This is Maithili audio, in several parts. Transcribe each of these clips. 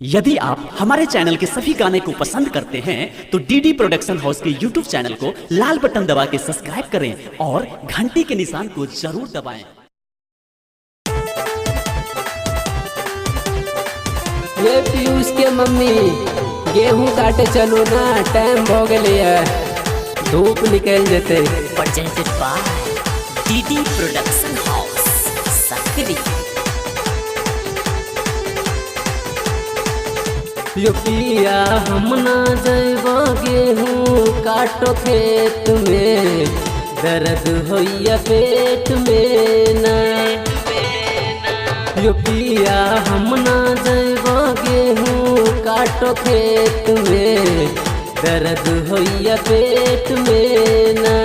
यदि आप हमारे चैनल के सभी गाने को पसंद करते हैं तो डीडी प्रोडक्शन हाउस के यूट्यूब चैनल को लाल बटन दबा के सब्सक्राइब करें और घंटी के निशान को जरूर दबाएं। ये पीयूष के मम्मी गेहूं काटे चलो ना, टाइम हो गए है, धूप निकल जेते। Presented by DD Production House, Sakri. यो पिया हम ना जइबो गेहूं काटो खेत में, दर्द होइया पेट में ना। यो पिया हम ना जइबो गेहूं काटो खेत में, दर्द होइया पेट में ना।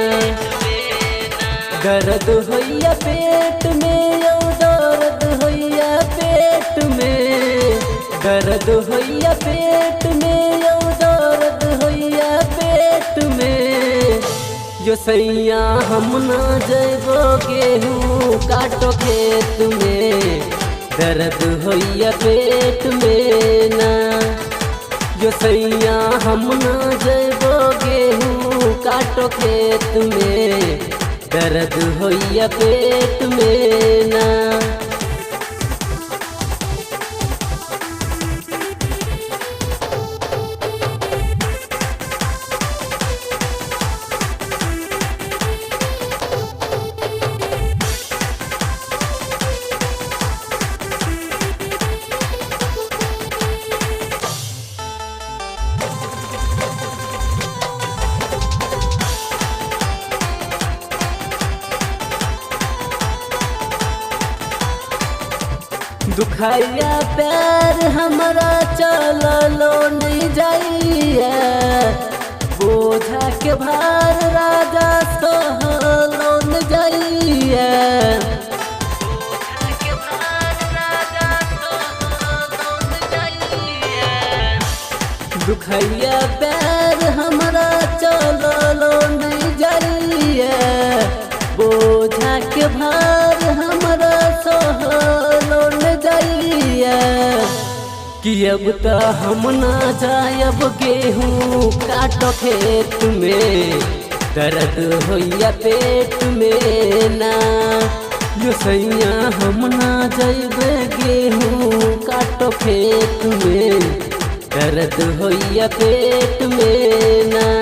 दर्द होइया पेट में, यो दर्द होइया पेट में, दर्द होइया पेट में, यो दर्द होइया पेट में। यो सैया हम ना जइबो गेहूं काटो खेत में, दर्द होइया पेट में ना। यो सैया हम ना जइबो गेहूं काटो खेत में, दर्द होइया पेट में ना। दुखैया पैर हमारा चललो नहीं जाइए, बोझा के भार राजा सहलो न जाइए। दुखैया पैर हमारा चललो नहीं जाइए, बोझा के भार हमारा सहलो न जाइए। कि अब तो हम ना जायब गेहूं काटो खेत में, दर्द होइया पेट में ना। यो सैया हम ना जायब गेहूं काटो खेत में, दर्द होइया पेट में ना।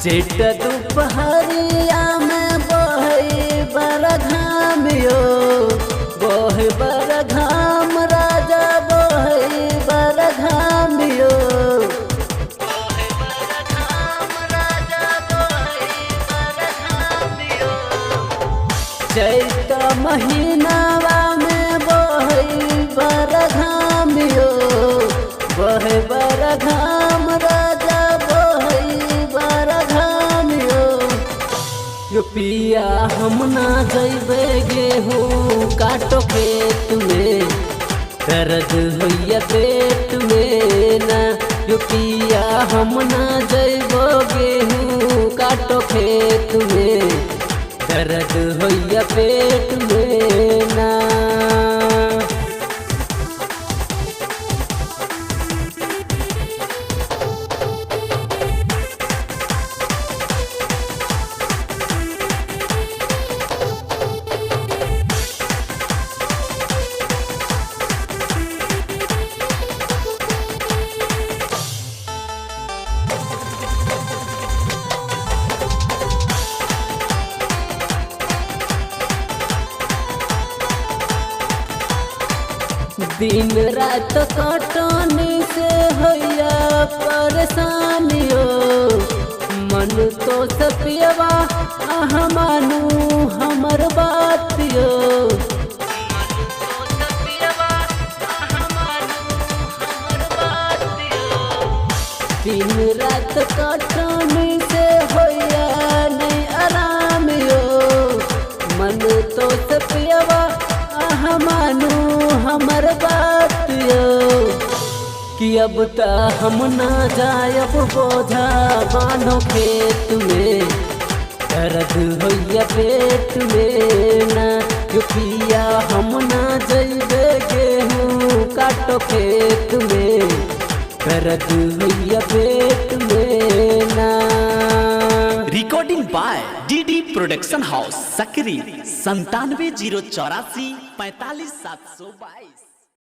चेट दोपहरिया में बहे बड़ घाम यो, बहे बड़ घाम राजा बहे बड़ घाम यो। चैत महीनावा में बहे बड़ घाम यो, बहे बड़ घाम राजा बहे बड़ घाम यो। यो पिया हम ना जइबे गेहूं काटो खेत में, दर्द होइया पेट में ना। यो पिया हम ना जइबो गेहूं काटो खेत में, दर्द होइया पेट में ना। दिन रात कटनी से होइया परेशानियो, मन तो सपियवा आह मानू हमर बात यो। दिन रात कटनी से होया नहीं आराम यो। मन तो से पियवा आह मानू हमर बात यो। कि अब त हम ना जायब बोझा बानो खेत में, दर्द होइया पेट में ना। यो पिया हम ना जइबे गेहूँ काटो खेत में, दर्द होइया पेट में ना। Recording by DD production house, Sakri, 97 0 84 45 722।